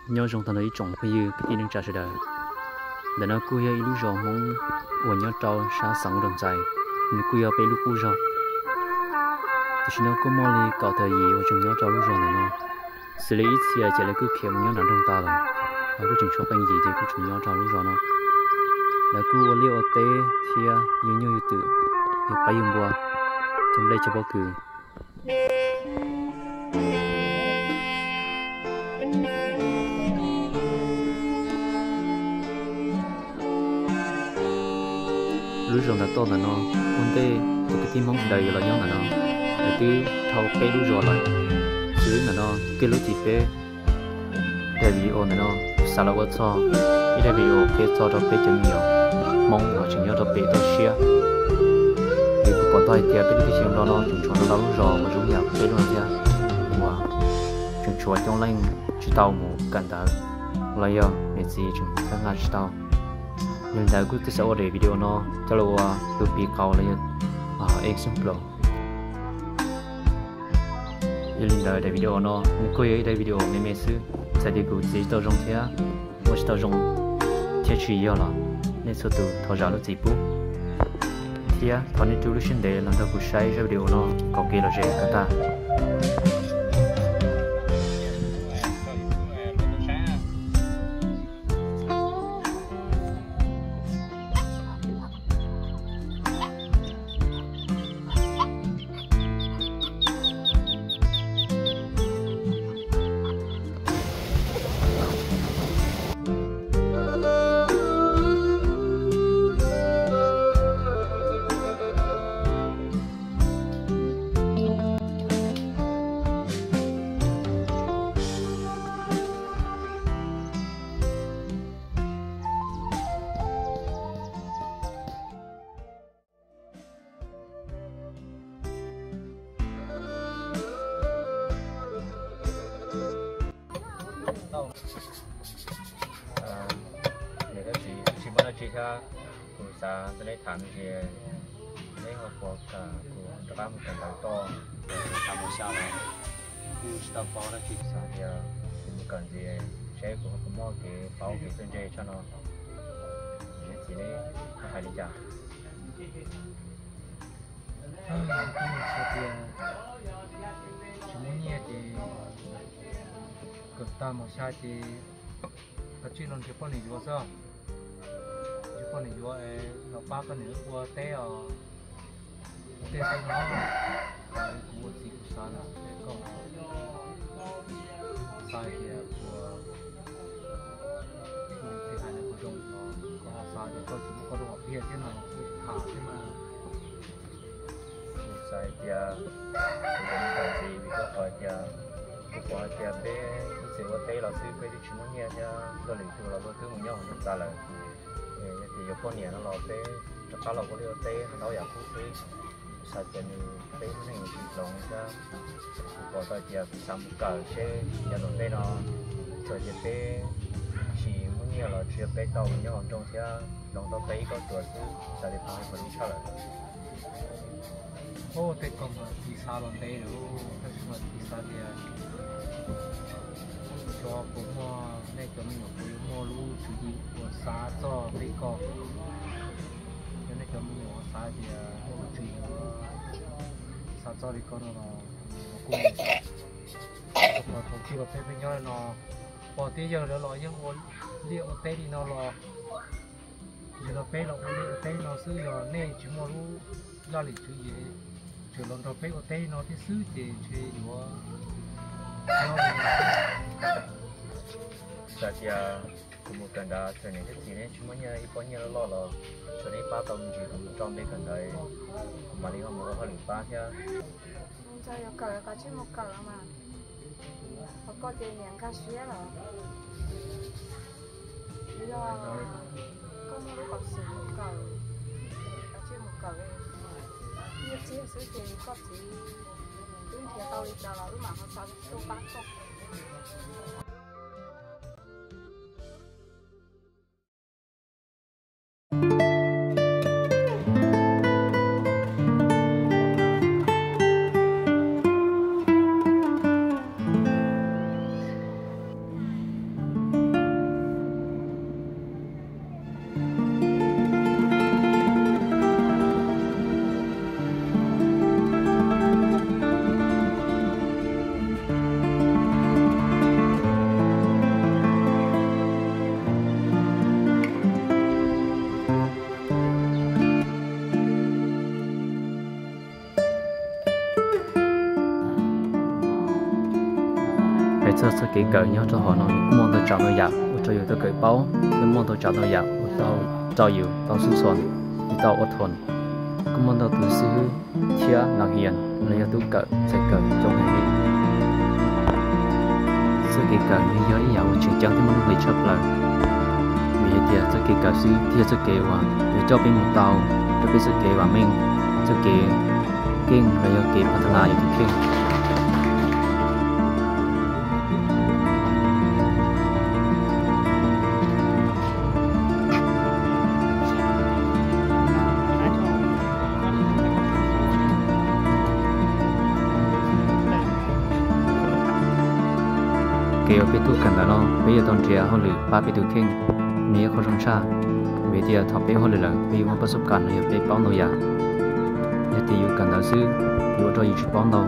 Nyob zoo tag nrho ib tsoom phooj ywg kwv tij neej tsa sawv daws. Ntawm no kuj yog ib lub zos Hmoob uas nyob rau sab xeev Nroog Ntxais, nws kuj yog peb lub qub zos. Tam sim no kuj muaj li kaum tawm yim uas tseem nyob rau lub zos ntawm no. Xws li ib txhia ces lawv kuj khiav mus nyob nram nroog tas lawm, lawv kuj tseem tshuav qee yim ces kuj tseem nyob rau lub zos no. Lawv kuj ua liaj ua teb thiab yug nyuj yug twm, yug qaib yug npua, cog nplej cog pob kws. Lub zos ntawm toj ntawm no, ua ntej tus kwv tij Hmoob sawv daws yuav los nyob ntawm no, lawv twb dhau peb lub zos lawm. Xws li ntawm no, kiag lub txim peb daim video ntawm no xav los ua txog ib daim video qhia txog rau peb cov me nyuam Hmoob uas tseem nyob rau pem toj siab. Vim kuv pom tau hais tias peb lub teb chaws Nplog no tseem tshuav ntau lub zos uas zoo yam peb lub no thiab, uas tseem tshuav coob leej tsis tau mus kawm ntawv los yog niam txiv tseem txhawb nqa tsis tau. Yog li ntawd kuj thiaj xav ua daim video no coj los ua tus piv qauv los yog example. Yog li ntawd daim video no nws kuj yog ib daim video me me xwb, txawm tias kuv txiav tsis tau zoo thiab ua tsis tau zoo thiab tsis yog los nej txhua tus thov zam lub txim pub thiab thov nej rub lub siab ntev los nrog kuv saib zaj video no kom kev lom zem kom tag. Niam thiab txiv, tsis muaj dab tsi thiab, kuv xav nrog neb tham me ntsis, neb ho puas kam kuv rov qab mus kawm ntawv toj, kuv xav mus xya los kuj tsis tau paub dab tsi, xav tias kuv mus kawm ntxiv seb kuv ho puas muaj kev paub kev txawj ntse tshaj no. Neb txiv neb hais li cas? Kuv xav tias tsis muaj nyiaj ces kawm tag mus xya ces kav tsij los nrhiav poj niam yuav xwb. Nrhiav poj niam yuav es los pab poj niam ua teb os. Ua teb xwb no, kuv ua txiv kuv xav na, es koj xav hais tias puas, kuv txiv hais no puas zoo, koj ho xav tias koj tsis muaj koj lub hom phiaj thiab no, kuv tham thiab mas. Kuv xav hais tias kuv yuav mus kawm ntxiv vim rau qhov tias kuv pom hais tias peb ib txwm ua teb los xwb peb twb tsis muaj nyiaj thiab, luag lwm tus los luag twb mus nyob hauv nroog tas lawm. Yog tias yuav poj niam no los peb rov qab los ua liaj ua teb ho ntaub yam qub xwb. Kuv xav tias nws peb lub neej yuav tsis hloov thiab. Kuv pom tau tias kuv xav mus kawm seb yav tom ntej no txawm tias peb tsis muaj nyiaj los tsis yog peb tau mus nyob hauv nroog thiab hloov tau peb ib kob tsuas xwb, xav tias kuv hais kom zoo tshaj lawm. Ua tej ko mas tsis xav los ntev lawm, tab sis mas tsis xav tias xyov puas muaj nej cov me nyuam puas yuav muaj lub tswv yim uas xav txog peb ko, yog nej cov me nyuam xav tias muaj lub tswv yim uas xav txog li ko no los kuj, rau qhov thaum twg los peb pheej nyob li no, pog thiab yawg lawv los yeej ua liaj ua teb li no los, yog no peb los ua liaj ua teb no xwb, yog nej tsis muaj lub laj lim tswv yim, tsuas los nrog peb ua teb li no thiab xwb ces ntshe yuav nyob li no. Xav tias kuv mus kawm nrad txawm niam thiab txiv neb tsis muaj nyiaj ib pob nyiaj loj loj los tsuas neb pab tau me ntsis kuv mus tso npe kawm ntawv, kuv mam li ho mus ua hauj lwm pab thiab. Ntxawg yuav kawm los koj tsij mus kawm los mas, ho koj ces niam nkag siab los. Yog koj muaj lub peev xwm mus kawm, koj tsij mus kawm, nyiaj txiag xwb ces koj txiv twb nrhiav tau li cas los wb mam ho xav tuaj pab koj. Txoj kev kawm nyob rau hauv no kuj muaj ntau tsav ntau yam ua rau yus tau kawm paub, thiab muaj ntau tsav ntau yam ua rau yus tau xub xos, yus tau ua thuam, kuj muaj ntau tus xib hwb thiab nas hias los yog tub kawm ntxhais kawm coob heev li. Txoj kev kawm nws yog ib yam uas tseem ceeb thiab muaj nuj nqis tshaj plaws, vim hais tias txoj kev kawm xwb thiaj yog txoj kev uas yuav coj peb mus tau rau peb txoj kev vam meej, txoj kev keej los yog kev pab tau yus tus kheej. Kev uas peb tuaj kawm ntawm no peb yuav tau nrhiav hauj lwm pab peb tus kheej, nws yog qhov zoo tshaj, vim tias thaum peb ua hauj lwm lawm peb yuav muaj pab xub kam los yog peb paub ntau yam. Yog tias yuav kawm ntawv xwb yuav ua rau yus tsis paub ntau.